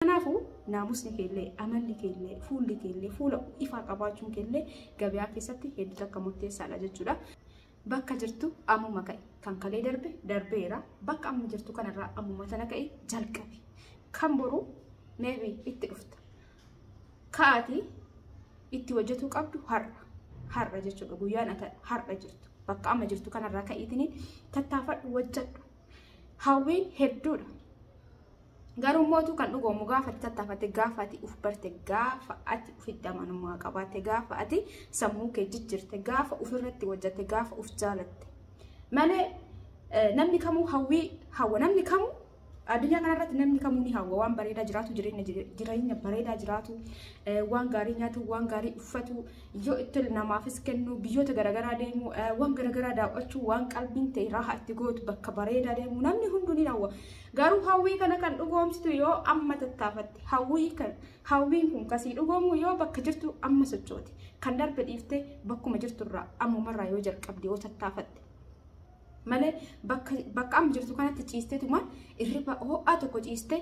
Kanaafuu naamusni keellee, amalli keellee, fuulli keellee, fuula ifaa qabaachuun keellee gabayaa keessatti hedduu takka murteessaadha jechuudha. Bakka jirtu ammuma ka'i. Kan kalee darbe darbeera. Bakka amma jirtu kanarraa ammuma tana ka'i, jalqabi. Kan boru maybe itti dhufta. Ka'atii itti hojjetuu qabdu har'a. Har'a jechuudha, guyyaan ati har'a jirtu. Bakka amma jirtu kanarraa ka'iitiin tattaafadhu, hojjedhu. Hawwiin hedduudha. Garuu mootuu kan dhugoomu gaafa ati tattaafatte, gaafa ati uf barte, gaafa ati ofitti amanamummaa qabaatte, gaafa ati sammuu kee jijjiirte, gaafa ofirratti hojjette, gaafa uf jaalatte. Malee namni kamuu hawwii hawwa. Namni kamuu addunyaa kanarratti namni kamuu ni hawwa waan bareedaa jiraatu, jireenya bareedaa jiraatu, waan gaarii nyaatu, waan gaarii uffatu, yoo itti namaafis kennu, biyyoota garaagaraa deemu, waan garaagaraa daawwachuu, waan qalbiin ta'e raaha itti gootu, bakka bareedaa deemu, namni hunduu ni hawwa. Garuu hawwii kana kan dhugoomsitu yoo amma tattaafatte. Hawwii kan hawwiin kun kasii dhugoomu yoo bakka jirtu amma sochooti. Kan darbe dhiiftee bakkuma jirturraa ammumarraa yoo jalqabde, yoo tattaafatte. Malee bakka amma jirtu kanatti ciisteetuma irriba ho'aa tokko ciiste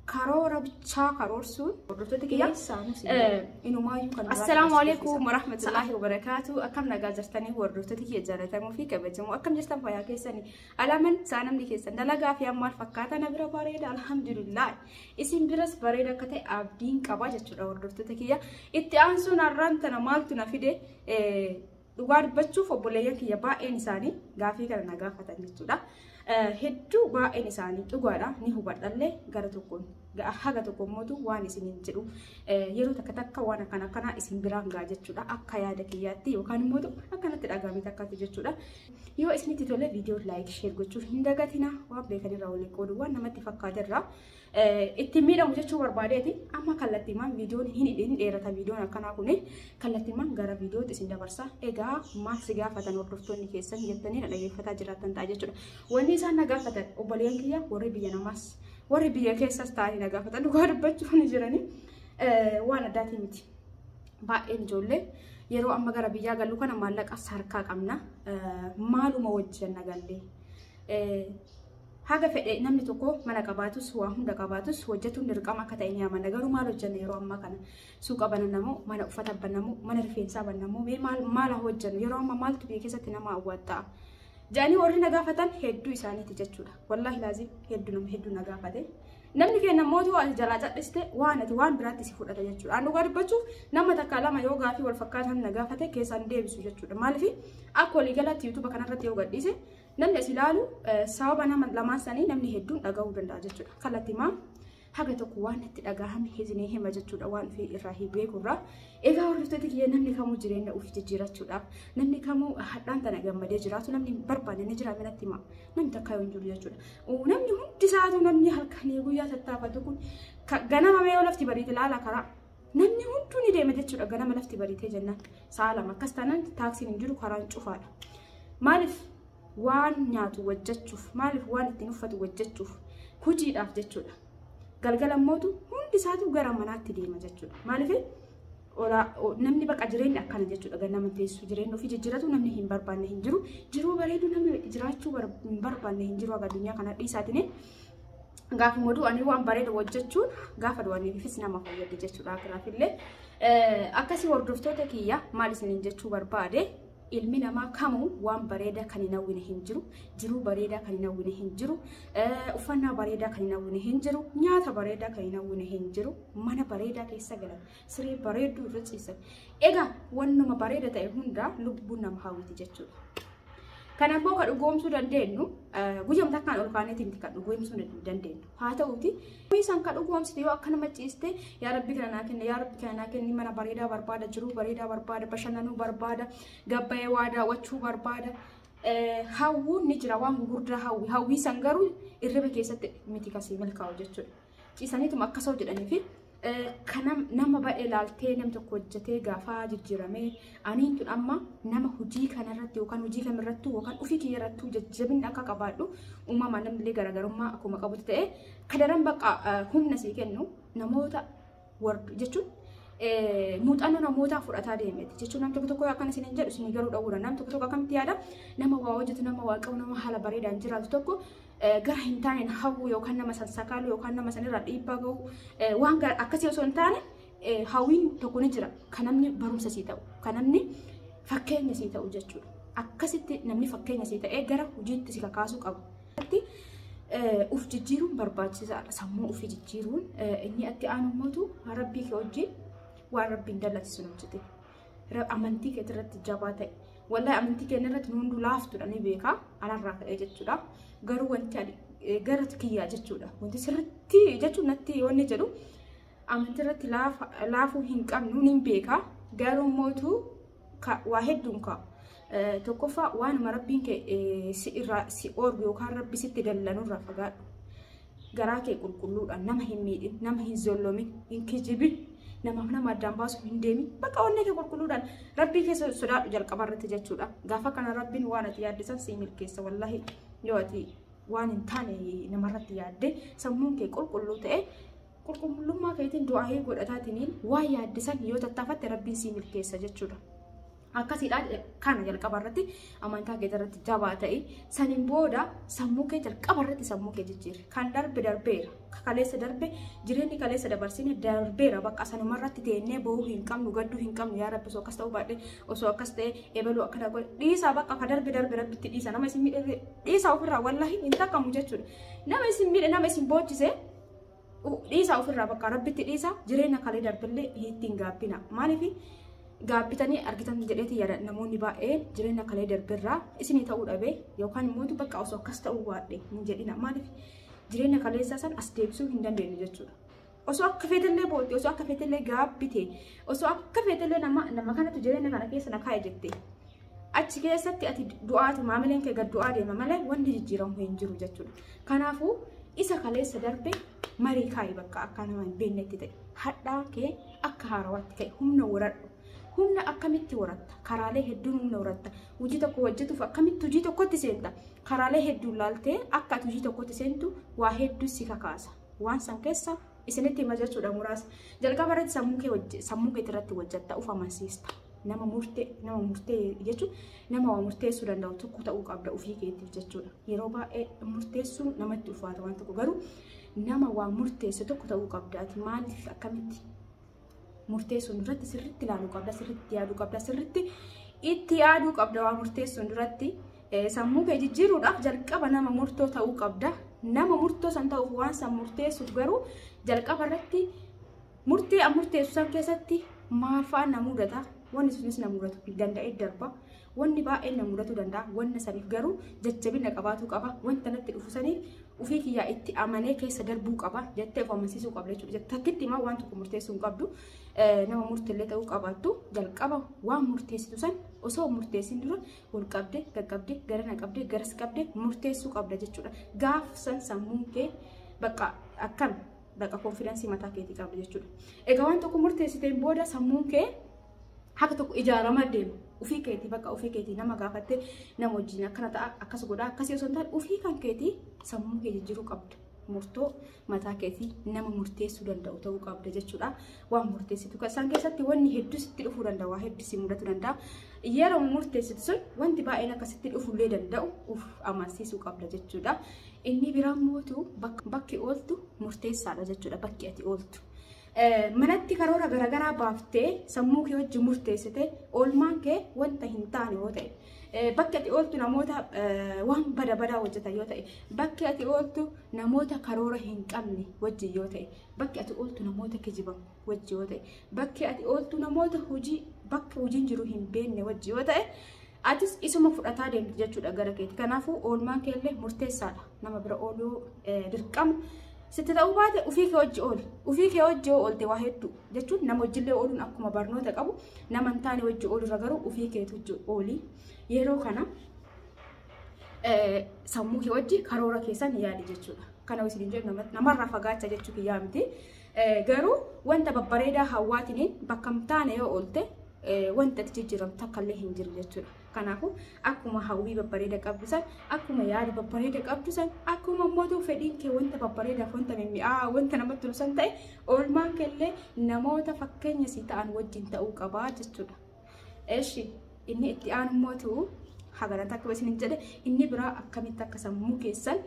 karoora bichaa karoorsuun, hordoftoota kiyya, inumaayyuu kan. Assalaamu alaikum warahmatullahi wabarakaatu. Akkam nagaa jirtanii, hordoftoota kiyya jaalatamuu fi kabajamoo? Akkam jirtan, fayyaa keessanii? Alaman isaa namni keessan dalagaa fi maal fakkaata? Na bira bareeda, alhamdulillah. Isin biras bareeda akka ta'e abdiin qaba jechuudha, hordoftoota kiyya. Itti aansuun har'aan tana maaltu na fide? Dhugaa dubbachuuf obboleeyyan kiyya baay'een isaanii gaafii kana na gaafatan jechuudha. Hedduu baay'een isaanii dhugaadha, ni hubadhallee gara tokkoon, haga tokko mootu waan isiniin jedhu yeroo takka takka waan akkana akkanaa isin biraan ga'a jechuudha. Akka yaada kiyyaatti yookaan immoo akkanatti dhagaame takkatti jechuudha. Yoo isinitti tole viidiyoo like, share gochuu hin dagatina. Waan beekanirraa waliin qoodu waan namatti fakkaaterraa ittiin miidhamu jechuu barbaadeeti. Amma kallattiimaan viidiyoon hin dheerata, viidiyoon akkanaa kuni, kallattiimaan gara viidiyootti isin dabarsa. Egaa maal si gaafatan hordoftoonni keessan jettanii na dhageeffataa jiraattan ta'a jechuudha. Wanni isaan na gaafatan, obboleeyyan kiyya warri biyya namaas warri biyya keessas ta'anii na gaafatan, dhugaa dubbachuuf ni jiranii, waan addaatii miti. Baay'een ijoollee yeroo amma gara biyyaa gallu kana maallaqa harkaa qabna, maaluma hojjenna gallee? Haga fedhe namni tokko mana qabaatus, waa hunda qabaatus, hojjetuun dirqama akka ta'e ni amanna. Garuu maal hojjenna yeroo ammaa kana? Suuqa bananamoo, mana uffata banamoo, mana rifeensaa banamoo, mee maal maal hojjennu yeroo ammaa, maaltu biyya keessatti nama hawwataa jedhanii warri na gaafatan hedduu isaaniiti jechuudha. Wallaahi laazim hedduu nama hedduu na gaafate. Namni keenya mootuu ati jalaa cadhiste waan ati waan biraatti si fudhata jechuudha. An dhugaa dubbachuuf nama takka lama yoo gaafii wal fakkaatan na gaafate keessaan deebisu jechuudha. Maaliif akka waliigalaatti YouTube kanarratti yoo gadhiise namni as ilaalu sababa nama lamaan sanii namni hedduun dhagahuu danda'a jechuudha. Kallattimaa haga tokko waan itti dhagahame isinii hima jechuudha, waan ofii irraa hin beekurraa. Egaa hordoftoota kiyya, namni kamuu jireenya ofii jijjiirachuudhaaf, namni kamuu hadhaan tana gammadee jiraatu namni hin barbaanne ni jira minatti hima. Namni takka yoo hin jiru jechuudha. Namni hundi isaatu, namni halkanii guyyaa tattaafatu kun, ganama mee yoo lafti bariite ilaala karaa. Namni hunduu ni deema jechuudha ganama lafti bariitee jennaan. Sa'a 2 akkas taanaan taaksiin hin jiru, karaan cufaadha. Maaliif? Waan nyaatu hojjechuuf, maaliif? Waan ittiin uffatu hojjechuuf, hojiidhaaf jechuudha. Galgala mootu hundi isaatu gara manaatti deema jechuudha. Maaliif namni bakka jireenya akkana jechuudha. Ganama teessu jireenya ofii jijjiiratu namni hin barbaanne hin jiru. Jiruu bareedu namni jiraachuu hin barbaanne hin jiru akka addunyaa kana dhiisaatiin. Gaafuma du'anii waan bareedu hojjechuun gaafa du'aniifis nama fayyada jechuudha. Akiraafillee akkasii. Hordoftoota kiyya, maal isiniin jechuu barbaade? Ilmi namaa kamuu waan bareedaa kan hin hawwine hin jiru, jiruu bareedaa kan hin hawwine hin jiru, uffannaa bareedaa kan hin hawwine hin jiru, nyaata bareedaa kan hin hawwine hin jiru, mana bareedaa keessa galan, siree bareedduu irra ciisan. Egaa wannuma bareeda ta'e hundaa lubbuun nama hawwiti jechuudha. Kana immoo kan dhugoomsuu dandeenyu guyyama takkaan ol kaaneeti miti kan dhugoomsuu dandeenyu. Haa ta'uuti isaan kan dhugoomsite yoo akka nama ciiste, yaa Rabbi kana naa kenni, yaa Rabbi kana naa kenni, mana bareedaa barbaada, jiruu bareedaa barbaada, bashannanuu barbaada, gabbayee waa daawwachuu barbaada. Hawwuun ni jira, waan gurguddaa hawwi. Hawwii san garuu irriba keessatti miti kasii milkaa'u jechuudha. Ciisaniituma akkasoo jedhanii fi kana nama baay'ee laaltee, nam tokko hojjetee gaafa jijjiiramee, aniin tun amma nama hojii kanarratti yookaan hojii kamirrattuu yookaan ofii kiyyarrattuu jajjabinni akka qabaadhu uumamaan namni garaagarummaa akkuma qabutti ta'e, kadaran bakka humna sii kennu namoota jechuun muuxannoo namootaa fudhataa deemeti jechuun. Nam tokko tokko akkana isin jedhu isin garuu dhawuudha. Nam tokko tokko akkamitti yaada? Nama waa hojjetu, nama waa qabu, nama haala bareedaan jiraatu tokko gara hin taaneen hawwu yookaan nama san sakaalu yookaan nama sanirraa dhiibbaa gahu waan akkasii osoo hin taane hawwiin tokko ni jira kan namni barumsa sii ta'u, kan namni fakkeenya sii ta'u jechuudha. Akkasitti namni fakkeenya sii ta'ee gara hojiitti si kakaasuu qabu. Uf jijjiiruun barbaachisaadha. Sammuu ofii jijjiiruun inni itti aanu mootu rabbii kee wajjin waan rabbiin dallansiisu hojjete. Amantii kee irratti jabaa ta'e. Wallahi amantii keenya irratti nu hunduu laaftuudha ni beeka. Anarraa ka'ee jechuudha. Garuu wanti ani gara kiyyaa jechuudha. Wanti sirriitti jechuun natti wanni jedhu amantii irratti laafuu hin qabnu ni beeka. Garuu mootu waa hedduun ka'a. Tokkoffaa waanuma rabbiin kee si irraa si oorgu yookaan rabbi sitti dallanurraa fagaadhu. Garaa kee qulqulluudhaan nama hin miidhin, nama hin zollomin, hin kijibin, namaaf nama addaan baasuu hin deemin. Bakka onnee kee qulqulluudhaan rabbii keessa sodaadhu jalqaba irratti jechuudha. Gaafa kana rabbiin waan ati yaadde san si milkeessa wallahi yoo ati waan hin taane namarratti yaadde sammuun kee qulqulluu ta'e qulqullummaa keetiin du'aayee godhataatiin waan yaadde san yoo tattaafatte rabbiin si milkeessa jechuudha. Akkasiidha kana jalqaba irratti amantaa kee irratti jabaa ta'e saniin booda sammuu kee jalqaba irratti sammuu kee jijjiirri. Kan darbe darbeera. Kaleessa darbe jireenyi kaleessa dabarsine darbeera bakka sanuma irratti teennee boo'uu hin qabnu gadduu hin qabnu yaa rabbi osoo akkas ta'uu baadhe osoo akkas ta'e ebaluu akkana godhe dhiisaa bakka ka darbe darbe rabbitti dhiisa nama isin miidhe dhiisaa ofirraa wallahi hin takkamu jechuudha. Nama isin miidhe nama isin boochise dhiisaa ofirraa bakka rabbitti dhiisa jireenya kalee darbillee ittiin gaabbina maaliif gaabbitanii argitan jedheeti yaada namoonni baay'een jireenya kalee darbirraa isinii ta'uu dhabe yookaan immoo bakka osoo akkas ta'uu baadhe hin jedhina maaliif jireenya kaleessaa san as deebisuu hin dandeenyu jechuudha. Osoo akka feetellee bootte osoo akka feetellee gaabbite osoo akka feetellee nama kanatu jireenya kana keessa na kaa'e jette achi keessatti ati du'aatu maamileen kee gad du'aa deema malee wanti jijjiiramu hin jiru jechuudha. Kanaafuu isa kaleessa darbe marii kaa'i bakka akka nama hin beeknetti ta'e hadhaa kee akka haarawaatti ka'e humna waradhu. Humna akkamitti horatta? Karaalee hedduun humna horatta. Hojii tokko hojjetuuf akkamitti hojii tokkotti seenta? Karaalee hedduun laaltee akka ati hojii tokkotti seentu waa hedduu si kakaasa. Waan san keessa isinitti hima jechuudha muraasa. Jalqaba irratti sammuu kee irratti hojjetta uf amansiista. Nama murtee jechuun nama waa murteessuu danda'u tokko ta'uu qabda ofii keetiif jechuudha. Yeroo baay'ee murteessuun namatti ulfaata waan tokko garuu nama waa murteessu tokko ta'uu qabda. Ati maaliif akkamitti murteessuun duratti sirriitti ilaaluu qabda, sirriitti yaaduu qabda, sirriitti itti yaaduu qabda waa murteessuun duratti sammuu kee jijjiiruudhaaf jalqaba nama murtoo ta'uu qabda. Nama murtoo san ta'uuf waan san murteessuuf garuu jalqaba irratti murtee murteessu san keessatti maal fa'aa na mudata? Wanni sunis na mudatu danda'ee darba. Wanni baay'een na mudatuu danda'a. Wanna saniif garuu jajjabina qabaatuu qaba. Wanta natti dhufu saniif ofii kiyyaa itti amanee keessa darbuu qaba jettee of amansiisuu qabda jechuudha. Takkitti immoo waan tokko murteessuu hin qabdu. Nama murteellee ta'uu qabaattu jalqaba waan murteessitu san osoo murteessin dura ol qabde, gaggabde, garana qabde, garas qabde murteessuu qabda jechuudha. Gaaf san sammuun kee bakka akkam bakka konfidaansii mataa keetii qabda jechuudha. Egaa waan tokko murteessiteen booda sammuun kee haka tokko ijaaramaa deema. Ofii keetii bakka ofii keetii nama gaafattee nama wajjin akkana ta'a akkas godhaa akkasii osoo hin taane ofii kan keetii sammuu kee jijjiiruu qabda. Murtoo mataa keetii nama murteessuu danda'u ta'uu qabda jechuudha. Waan murteessitu isaan keessatti wanni hedduu sitti dhufuu danda'a, waa hedduu si mudatu danda'a. Yeroo murteessitu sun wanti baay'een akkasitti dhufullee danda'u of amansiisuu qabda jechuudha. Inni biraan mootu bakki ooltu murteessaadha jechuudha bakki ati ooltu. Manatti karoora garaagaraa baaftee sammuu kee wajjin murteessite oolmaan kee wanta hin taane yoo ta'e bakki ati ooltu namoota waan bada badaa hojjetan yoo ta'e bakki ati ooltu namoota karoora hin qabne wajjin yoo ta'e bakki ati ooltu namoota kijiban wajjin yoo ta'e bakki ati ooltu namoota hojii bakka hojiin jiru hin beekne wajjin yoo ta'e atis isuma fudhataa deemti jechuudha gara keetti. Kanaafuu oolmaan kee illee murteessaadha. Nama bira ooluu dirqama. Sitti ta'uu baate ofii kee wajji ooli. Ofii kee wajji yoo oolte waa hedduu jechuun nama wajjillee ooluun akkuma barnoota qabu nama hin taane wajji oolurra garuu ofii keetu wajji ooli. Yeroo kana sammuu kee wajji karoora keessan yaadi jechuudha. Kana isin jedhu namarraa fagaachaa jechuu kiyyaa miti. Garuu wanta babbareedaa hawwaatiniin bakka hin taane yoo oolte wanta ati jijjiiramtu takka illee hin jiru jechuudha. Kanaafuu akkuma hawwii babbareeda qabdu san, akkuma yaada babbareeda qabdu san, akkuma immoo fedhiin kee wanta babbareedaaf wanta mimmi'aa wanta namatti tolu san ta'e oolmaan kee illee namoota fakkeenya si ta'an wajjin ta'uu qabaa jechuudha. Eshi inni itti aanu immoo Hagalan takka isin jedhe inni biraa akkamitti akka sammuu keessan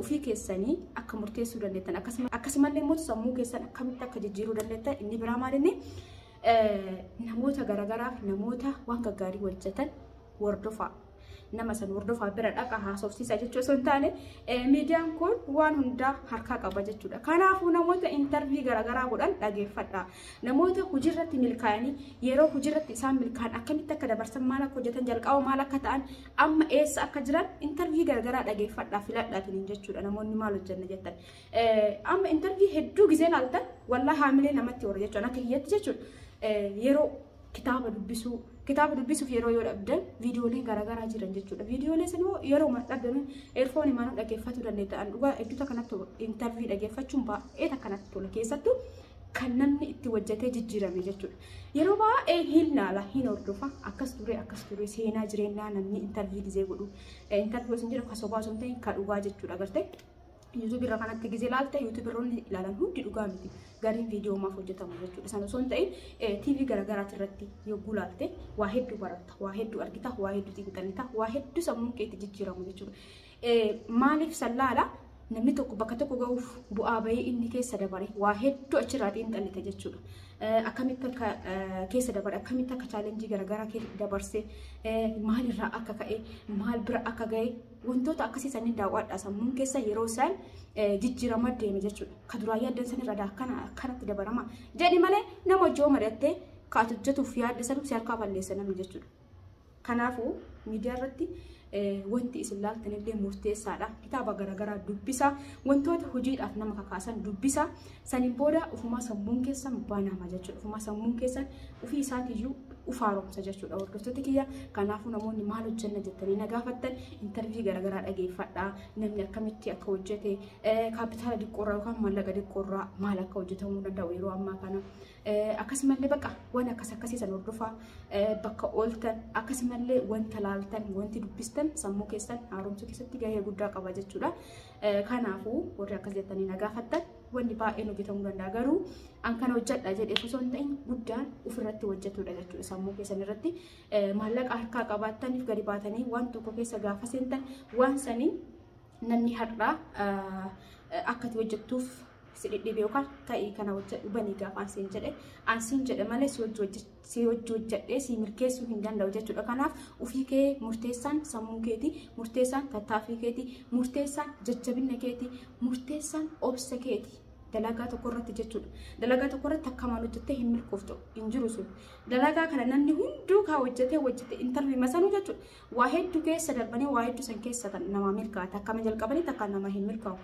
ofii keessanii akka murteessuu dandeettan akkasumallee immoo sammuu keessan akkamitti akka jijjiiruu dandeettan inni biraa maal inni namoota garagaraaf namoota waan gaggaarii hojjetan hordofaa. Nama san hordofaa bira dhaqa haasofsiisa jechuu osoo hin taane miidiyaan kun waan hundaa harkaa qaba jechuudha. Kanaafuu namoota intarvii garaagaraa godhan dhageeffadha. Namoota hojiirratti milkaa'anii yeroo hojiirratti isaan milkaa'an akkamitti akka dabarsan maal akka hojjetan jalqaba maal akka ta'an amma eessa akka jiran intarvii garaagaraa dhageeffadhaa filadhaatiin jechuudha. Namoonni maal hojjenna jettan. Amma intarvii hedduu gizee laaltan wallaa haamilee namatti hora jechuudha. Akka hiyyatti jechuudha. Yeroo kitaaba dubbisuu kitaaba dubbisuuf yeroo yoo dhabdan viidiyooleen garaagaraa jiran jechuudha. Viidiyoolee san yeroo dhabdan eerfoon maanuu dhaggeeffachuu dandeettan. Dhugaa hedduutu kanatti intarvii dhaggeeffachuun baay'ee akkanatti tola. Keessattuu kan namni itti hojjetee jijjiirame jechuudha. Yeroo baay'ee hin laala hin hordofa akkas ture seenaa jireenyaa namni intarvii gizee godhu. Intarvii osoo hin jedhu kan sobaa osoo hin ta'in kan dhugaa jechuudha agartee. YouTube irra kanatti gizee ilaalte YouTube irra ilaalan hundi dhugaa miti. Gariin viidiyoo maaf hojjetamu jechuudha. Sana osoo hin ta'in TV garaagaraati irratti yogguu ilaalte waa hedduu baratta, waa hedduu argita, waa hedduu xiinxalita, waa hedduu sammuun keetti jijjiiramu jechuudha. Maaliif sallaala namni tokko bakka tokko ga'uuf bu'aa bahii inni keessa dabare waa hedduu achirraa xiinxalita jechuudha. Akkamitti akka keessa dabare, akkamitti akka chaalenjii garaagaraa keessa dabarse, maalirraa akka ka'e, maal bira akka ga'e wantoota akkasii saniin daawwadha sammuun keessa yeroo isaan jijjiirama deeme jechuudha. Ka duraan yaaddan sanirra akkanatti dabarama jedhi malee nama hojii mari'attee kaatu hojjetuuf yaadde sanuu si harkaa balleessa namni jechuudha. Kanaafuu miidiyaa irratti wanti isin laaltan illee murteessaadha. Kitaaba garaagaraa dubbisa. Wantoota hojiidhaaf nama kakaasan dubbisa. Saniin booda ofumaa sammuun keessan banama jechuudha. Ofumaa sammuun keessan ofii isaatiiyyuu ufaaromsa jechuudha. Hordoftoota kiyya kanaafuu namoonni maal hojjenna jettanii na gaafattan intarvii garaagaraa dhageeffadha. Namni akkamitti akka hojjete kaapitaala xiqqoorraa yookaan maallaqa xiqqoorraa maal akka hojjetamuu danda'u yeroo ammaa kana. Akkasumallee bakka waan akkas akkasii san hordofaa bakka ooltan akkasumallee wanta laaltan wanti dubbistan sammuu keessan haaromsuu keessatti gahee guddaa qaba jechuudha. Kanaafuu warri akkas jettanii na gaafattan wanni baay'een hojjetamuu danda'a garuu an kana hojjedha jedhee osoo hin ta'in guddaan ofirratti hojjetudha jechuudha sammuu keessan irratti maallaqa harkaa qabaattaniif gadi baatanii waan tokko keessa gaafa seentan waan sanii namni har'aa akkati hojjettuuf si dhidhibe yookaan ta'ii kana hojjedhu banii gaafa ansiin jedhe ansiin jedhe malee si hojii hojjedhee si milkeessuu hin danda'u jechuudha. Kanaaf ofii kee murteessaan sammuu keeti, murteessaan tattaaffii keeti, murteessaan jajjabina keeti, murteessaan obsa keeti. Dalagaa tokko irratti jechuudha. Dalagaa tokko irratti akka maal hojjettee hin milkooftu hin jiru sun. Dalagaa kana namni hunduu kaa hojjetee hojjete intarvii masanuu jechuudha. Waa hedduu keessa darbanii waa hedduu san keessa nama milkaa'ata. Akkama jalqabanii takka nama hin milkaa'u.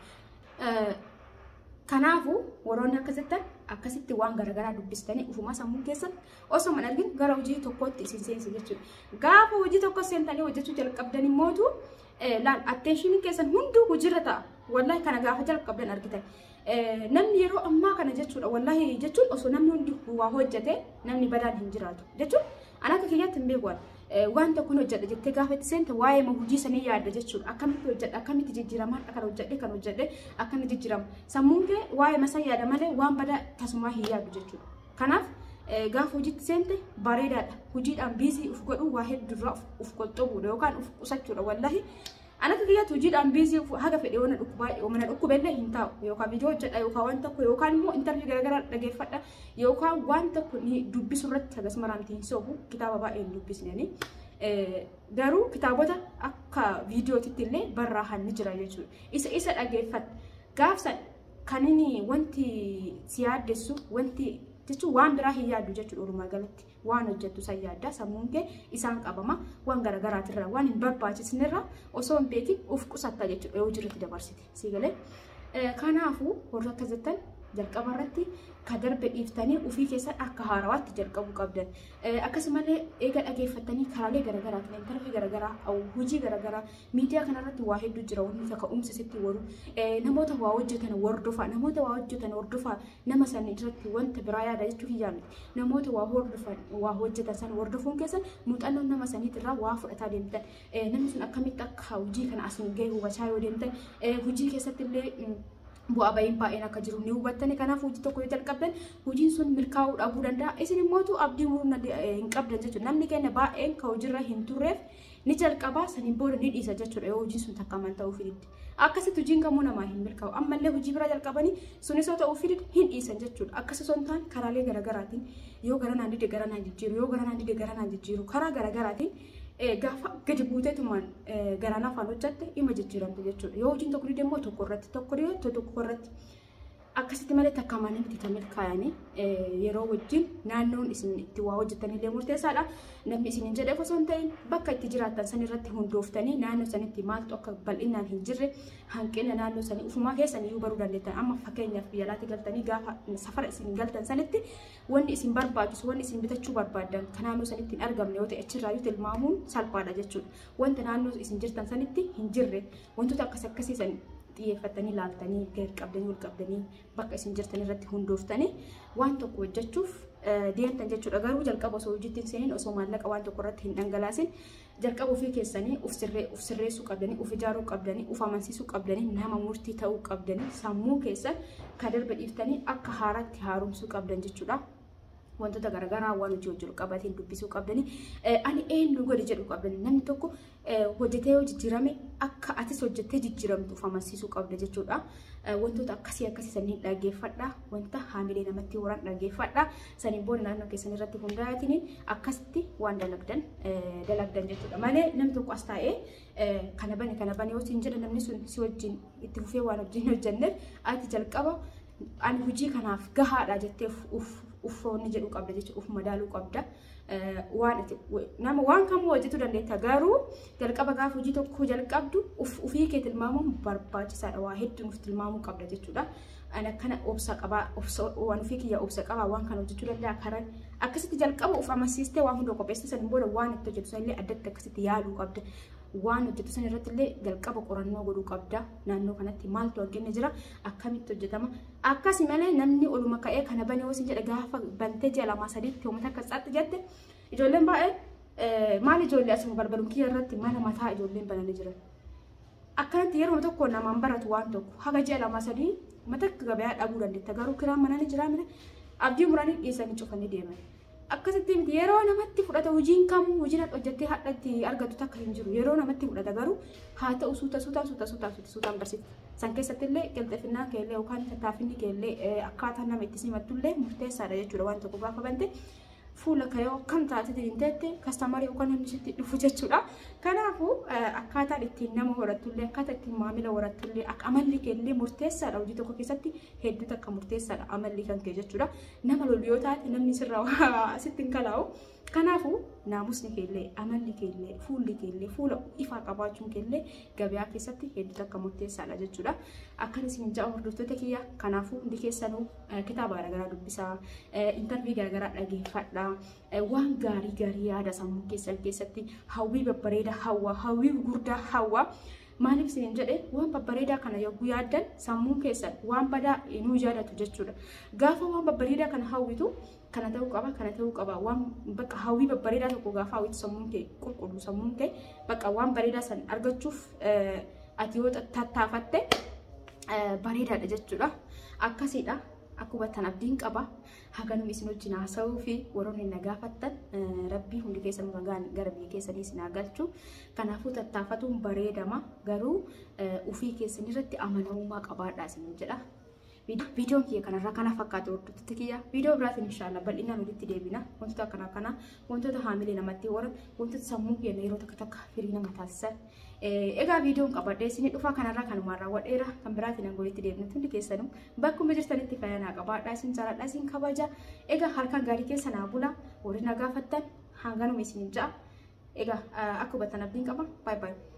Kanaafuu warroonni akkas jettan akkasitti waan garaagaraa dubbistanii ofumaa sammuu keessatti osoo hin argin gara hojii tokkootti isin seensa jechuudha. Gaafa hojii tokko seentanii hojjechuu jalqabdan immootu laal atteenshinii keessan hunduu hojiirra ta'a. Wallaahi kana gaafa jalqabdan argitan. Namni yeroo ammaa kana jechuudha wallaahi jechuun osoo namni hundi waa hojjete namni badaan hin jiraatu jechuun an akka kiyyaatti hin beeku. Waan tokko hojjedha jettee gaafa itti seente waa'ee hojii sanii yaadda jechuudha. Akkamitti hojjedha, akkamitti jijjiirama, har'a kana hojjedhe, kan hojjedhe, akkamitti jijjiirama. Sammuun kee waa'ee masaa yaada malee waan badaa tasumaa hin yaadu jechuudha. Kanaaf gaafa hojiitti seente bareedaadha. Hojiidhaan biizii of godhuu waa hedduurraa of qoxxobuudha yookaan of qusachuudha wallaahi. An akka kiyyaatti hojiidhaan biizii haga fedhe waan dhukkubaa mana dhukkubellee hin taa'u yookaan viidiyoo hojjedha yookaan waan tokko yookaan immoo intarvii garaagaraa dhageeffadha yookaan waan tokko ni dubbisu irratti hagas maraamti hin soobu kitaaba baay'ee hin dubbisneni. Garuu kitaabota akka viidiyootitti illee barraa'an ni jira jechuudha. Isa dhageeffadha. Gaafsan kan inni wanti si yaaddessu wanti jechuun waan biraa hin yaaddu jechuudha walumaa galatti waan hojjettu san yaadda sammuun kee isaan qabama waan garaagaraatirraa waan hin barbaachisnerraa osoo hin beekin of qusatta jechuudha yoo jirti dabarsite si galee. Kanaafuu warra akkas jettan jalqaba irratti ka darbe dhiiftanii ofii keessan akka haarawaatti jalqabuu qabdan. Akkasumallee eega dhageeffattanii karaalee garaagaraatiin intarvii garaagaraa hojii garaagaraa miidiyaa kanarratti waa hedduu jira wanti kaka'umsa sitti waru namoota waa hojjetan hordofaa namoota waa hojjetan hordofaa nama san irratti wanta biraa yaada jechuu hin yaamne namoota waa hordofan waa hojjetan san hordofuun keessan muuxannoo nama saniitirraa waa fudhataa deemtan namni sun akkamitti akka hojii kana asiin ga'e hubachaa yoo deemtan hojii keessatti illee bu'aa bahiin baay'een akka jiru ni hubattani. Kanaaf hojii tokko yoo jalqabdan hojiin sun milkaa'uu dhabuu danda'a. Isin immoo abdii muruu hin qabdan jechuudha. Namni keenya baay'een kan hojiirra hin turreef Ni jalqabaa saniin booda ni dhiisa jechuudha yoo hojiin sun takka ta'uu fididde. Akkasitti hojiin kamuu namaa hin milkaa'u. Ammallee hojii biraa jalqabanii sunis yoo ta'uu fididde hin dhiisan jechuudha. Akkasii osoo hin taane karaalee garaagaraatiin yoo garanaan dide garanaan jijjiiru, yoo garanaan dide garanaan jijjiiru, karaa garaagaraatiin gaafa gadi buuteetumaan garaan afaan hojjatte ima jijjiiramte jechuudha. Yoo hojiin tokko dide immoo tokko irratti, tokko dide tokko irratti. Akkasitti malee takka mana miti kan milkaa'anii yeroo wajjin naannoon isin itti waa hojjetanillee murteessaadha. Namni isin hin jedheef osoo hin ta'in bakka itti jiraattan san irratti hundooftanii naannoo sanitti maaltu akka bal'inaan hin jirre hanqina naannoo sanii ufumaa keessan iyyuu baruu dandeettan. Amma fakkeenyaaf biyya alaatti galtanii gaafa safara isin galtan sanitti wanni isin barbaachisu, wanni isin bitachuu barbaaddan kan naannoo sanitti hin argamne yoo ta'e achirraayyuu tilmaamuun salphaadha jechuudha. Wanta naannoo isin jirtan sanitti hin jirre wantoota akkas akkasii san xiyyeeffattanii laaltanii gadi qabdanii ol qabdanii bakka isin jirtan irratti hundooftanii waan tokko hojjechuuf deemtan jechuudha. Garuu jalqaba osoo hojiitti hin seenin, osoo maallaqa waan tokko irratti hin dhangalaasin, jalqaba ofii keessanii uf sirreessuu qabdanii, uf ijaaruu qabdanii, uf amansiisuu qabdanii, nama murtii ta'uu qabdanii, sammuu keessan kan darbe dhiiftanii akka haaraatti haaromsuu qabdan jechuudha. Wantoota garaagaraa waan hojii hojjetu qabateen dubbisuu qabdanii, ani eenyu godhe jedhu qabdanii, namni tokko hojjetee yoo jijjiirame akka atis hojjettee jijjiiramtuuf amansiisuu qabda jechuudha. Wantoota akkasii akkasii saniin dhaggeeffadha. Wanta haamilee namatti horan dhaggeeffadha. Saniin booda naannoo keessan irratti hundaa'atiin akkasitti waan dalagdan dalagdan jechuudha. Malee namni tokko as taa'ee kana bane kana bane yoo siin jedha, namni sun si wajjin itti fufee waan wajjin hojjenneef, ati jalqaba ani hojii kanaaf gahaadha jettee uffoonni jedhu qabda jechuudha. Uf madaaluu qabda. Waan ati nama waan kamuu hojjetuu dandeetta, garuu jalqaba gaafa hojii tokko jalqabdu ufii kee tilmaamuun barbaachisaadha. Waa hedduu uf tilmaamuu qabda jechuudha. Ani akkana obsa qabaa, waan ofii kiyya obsa qabaa, waan kana hojjechuu danda'a, karaa akkasitti jalqaba uf amansiistee waan hunda qopheessite saniin booda waan itti hojjetu sanillee addatti akkasitti yaaluu qabda. Waan hojjetu san irratti illee jalqaba qorannoo godhuu qabda. Naannoo kanatti maaltu hanqinni jira, akkamitti hojjetama. Akkasi malee namni oluma ka'ee kana bane yoo sin jedhe, gaafa bantee ji'a 2 3tti uummata akka tsaatti jette, ijoolleen baay'ee maal ijoollee asuma balbalum kiyya irratti mana mataa ijoolleen bananii jiran. Akkanatti yeroo tokko namaan baratu waan tokko haga ji'a 2 3 mata gabayaa dhabuu dandeetta, garuu kiraan manaa ni jira miti, abdii muranii dhiisanii cufanii deeman. Akkasitti miti, yeroo namatti fudhata hojiin kamuu, hojiin hojjettee hadha itti argatu takka hin jiru. Yeroo namatti fudhata, garuu haa ta'u suuta suutaan suuta suutaan suuta suutaan barsiifta. San keessatti illee qilxafinnaan keellee yookaan tattaafinni keellee akkaataa nama itti simattullee murteessaadha jechuudha. Waan tokko gaafa bante fuula kayoo kam taatee hin teette customer yookaan namni sitti dhufu jechuudha. Kanaafuu akkaataan ittiin nama horattullee, akkaataa ittiin maamila horattullee, akka amalli keellee murteessaadha. Hojii tokko keessatti hedduu takka murteessaadha amalli kan kee jechuudha. Nama lolu yoo taate namni sirraa sitti hin kalaa'u. Kanaafuu naamusni keellee, amalli keellee, fuulli keellee, fuula ifaa qabaachuun keellee gabayaa keessatti hedduu takka murteessaadha jechuudha. Akkan isin ja'a hordoftoota kiyya, kanaafuu hundi keessanuu kitaaba garaagaraa dubbisaa, interview garaagaraa dhageeffadhaa, waan gaarii gaarii yaada sammuu keessan keessatti hawwii babbareedaa hawwa, hawwii gurguddaa hawwa. Maaliif isin jedhe, waan babbareedaa kana yogguu yaaddan sammuun keessan waan badaa inuu yaadatu jechuudha. Gaafa waan babbareedaa kana hawwitu, kana ta'uu qaba, kana ta'uu qaba, waan bakka hawwii babbareedaa tokko gaafa hawwitu sammuun kee qulqullu, sammuun kee bakka waan bareedaa san argachuuf ati yoo tattaafatte bareedaadha jechuudha. Akkasiidha. Akka hubattan abdiin qaba. Haganuma isin wajjin haasa'uu fi warroonni na gaafattan, rabbii hundi keessan nagaan gara biyya keessanii isin haa galchu. Kanaafuu tattaafatuun bareedama, garuu ofii keessan irratti amanamummaa qabaadhaa isin jedha. Viidiyoon kiyya kanarraa kana fakkaatu, hordoftoota kiyya. Viidiyoo biraatiin inshaallah bal'inaan walitti deebina. Wantoota akkana kana, wantoota haamilee namatti horan, wantoota sammuu keenya yeroo takka takka firii nama taasisan. Egaa viidiyoon qabadhee isinii dhufa kanarraa kanumaan raawwadheera. Kan biraatiin hanga walitti deebinu hundi keessanuu bakkuma jirtanitti fayyaa naa qabaadhaa, isin jaaladha, isin kabaja. Egaa halkan gaarii keessa naa bula. Warri na gaafattan hanganuma isin ja'a. Egaa akka hubattan abdiin qaba. Baay'ee baay'ee.